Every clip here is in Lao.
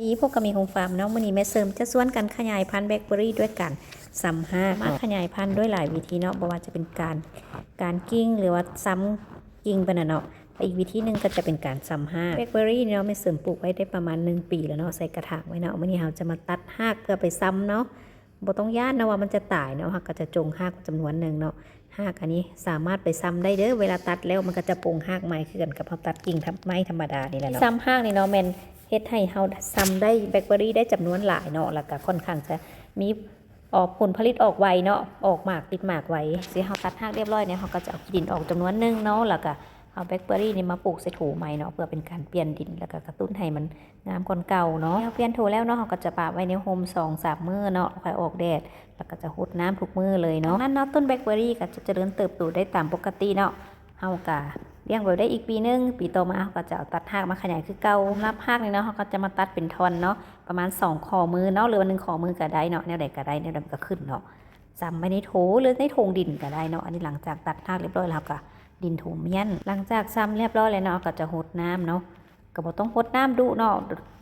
ດີ ພົບກັບມີໂຮມຟາມເນາະ. ມື້ນີ້ແມ່ເສີມຈະຊວນກັນຂະຫຍາຍພັນແບລັກເບີຣີດ້ວຍການຊຳຮາກເນາະ. ສາມາດຂະຫຍາຍພັນດ້ວຍຫຼາຍວິທີເນາະ, ບໍ່ວ່າຈະເປັນການ ການກິ່ງ ຫຼືວ່າຊຳກິ່ງໄປນະເນາະ. ແລະ ອີກວິທີໜຶ່ງກໍຈະເປັນການຊຳຮາກ. ແບລັກເບີຣີເນາະ ແມ່ເສີມປູກໄວ້ໄດ້ປະມານໜຶ່ງປີແລ້ວເນາະ, ໃສ່ກະຖາງໄວ້ເນາະ. ມື້ນີ້ເຮົາຈະມາຕັດຮາກເພື່ອໄປຊຳເນາະ. ບໍ່ຕ້ອງຢ້ານເນາະວ່າມັນຈະຕາຍເນາະ, ເຮົາກໍຈະຈົ່ງຮາກຈຳນວນໜຶ່ງເນາະ. ຮາກອັນນີ້ສາມາດໄປຊຳໄດ້ເດີ, ເວລາຕັດແລ້ວມັນກໍຈະປົງຮາກໃໝ່ ຄືກັນກັບເຮົາຕັດກິ່ງໄມ້ທຳມະດານີ້ແຫຼະເນາະ. ຊຳຮາກນີ້ເນາະ ແມ່ນເຮັດໃຫ້ເຮົາຊຳໄດ້ແບລັກເບີຣີໄດ້ຈຳນວນຫຼາຍເນາະ, ແລ້ວກໍຄ່ອນຂ້າງຈະມີອອກຜົນຜະລິດອອກໄວເນາະ, ອອກໝາກຕິດໝາກໄວ. ທີ່ເຮົາຕັດຮາກຮຽບຮ້ອຍນີ້ ເຮົາກໍຈະເອົາຂີ້ດິນອອກຈຳນວນໜຶ່ງເນາະ, ແລ້ວກໍເອົາແບລັກເບີຣີນີ້ມາປູກໃສ່ໂຖໃໝ່ເນາະ, ເພື່ອເປັນການປ່ຽນດິນ ແລ້ວກໍກະຕຸ້ນໃຫ້ມັນ ງາມກ່ອນເກົ່າເນາະ. ເຮົາປ່ຽນໂຖແລ້ວເນາະ, ເຮົາກໍຈະປະໄວ້ໃນຮົ່ມສອງສາມມື້ເນາະ, ຄ່ອຍອອກແດດ, ແລ້ວກໍຈະຫົດນ້ຳທຸກມື້ເລີຍເນາະ. ຈາກນັ້ນເນາະ ຕົ້ນແບລັກເບີຣີກໍຈະຈະເລີນເຕີບໂຕໄດ້ຕາມປົກກະຕິເນາະ. ເຮົາກໍລ້ຽງໄວ້ໄດ້ອີກປີໜຶ່ງ, ປີຕໍ່ມາເຮົາກໍຈະເອົາຕັດຮາກມາຂະຫຍາຍຄືເກົ່າ. ສຳລັບຮາກນີ້ເນາະ, ເຮົາກໍຈະມາຕັດເປັນທ່ອນເນາະ, ປະມານສອງຂໍ້ມືເນາະ, ຫຼືວ່າໜຶ່ງຂໍ້ມືກໍໄດ້ເນາະ, ແນວໃດກໍໄດ້, ແນວໃດມັນກໍຂຶ້ນເນາະ. ຊຳໄວ້ໃນໂຖ ຫຼືໃນຖົງດິນກໍໄດ້ເນາະ. ອັນນີ້ຫຼັງຈາກຕັດຮາກຮຽບຮ້ອຍແລ້ວ ເຮົາກໍດິນຖົມມ້ຽນ. ຫຼັງຈາກຊຳຮຽບຮ້ອຍແລ້ວເນາະ, ເຮົາກໍຈະຫົດນ້ຳເນາະ. ກໍບໍ່ຕ້ອງຫົດນ້ຳດຸເນາະ,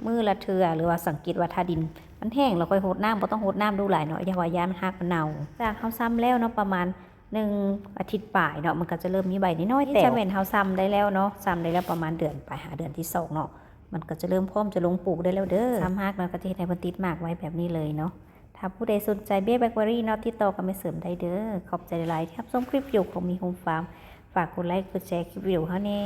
ມື້ລະເທື່ອ ຫຼືວ່າສັງເກດວ່າຖ້າດິນມັນແຫ້ງແລ້ວຄ່ອຍຫົດນ້ຳ, ບໍ່ຕ້ອງຫົດນ້ຳດຸຫຼາຍເນາະ, ຢ່າວ່າຢ້ານຮາກມັນເນົ່າ. ຈາກເຮົາຊຳແລ້ວເນາະ ປະມານໜຶ່ງອາທິດປາຍເນາະ, ມັນກໍຈະເລີ່ມມີໃບນ້ອຍໆແຕກ. ນີ້ຈະແມ່ນເຮົາຊຳໄດ້ແລ້ວເນາະ, ຊຳໄດ້ແລ້ວປະມານເດືອນປາຍ ຫາເດືອນທີສອງເນາະ, ມັນກໍຈະເລີ່ມພ້ອມຈະລົງປູກໄດ້ແລ້ວເດີ. ຊຳຮາກເນາະ ກໍຈະເຮັດໃຫ້ເພິ່ນຕິດໝາກໄວແບບນີ້ເລີຍເນາະ. ຖ້າຜູ້ໃດສົນໃຈເບຍແບລັກເບີຣີເນາະ, ຕິດຕໍ່ກັບແມ່ເສີມໄດ້ເດີ. ຂອບໃຈຫຼາຍໆທີ່ຮັບຊົມຄລິບວິດີໂອຂອງມີໂຮມຟາມ. ຝາກກົດໄລກົດແຊຄລິບວິດີໂອເຮົາແດ່.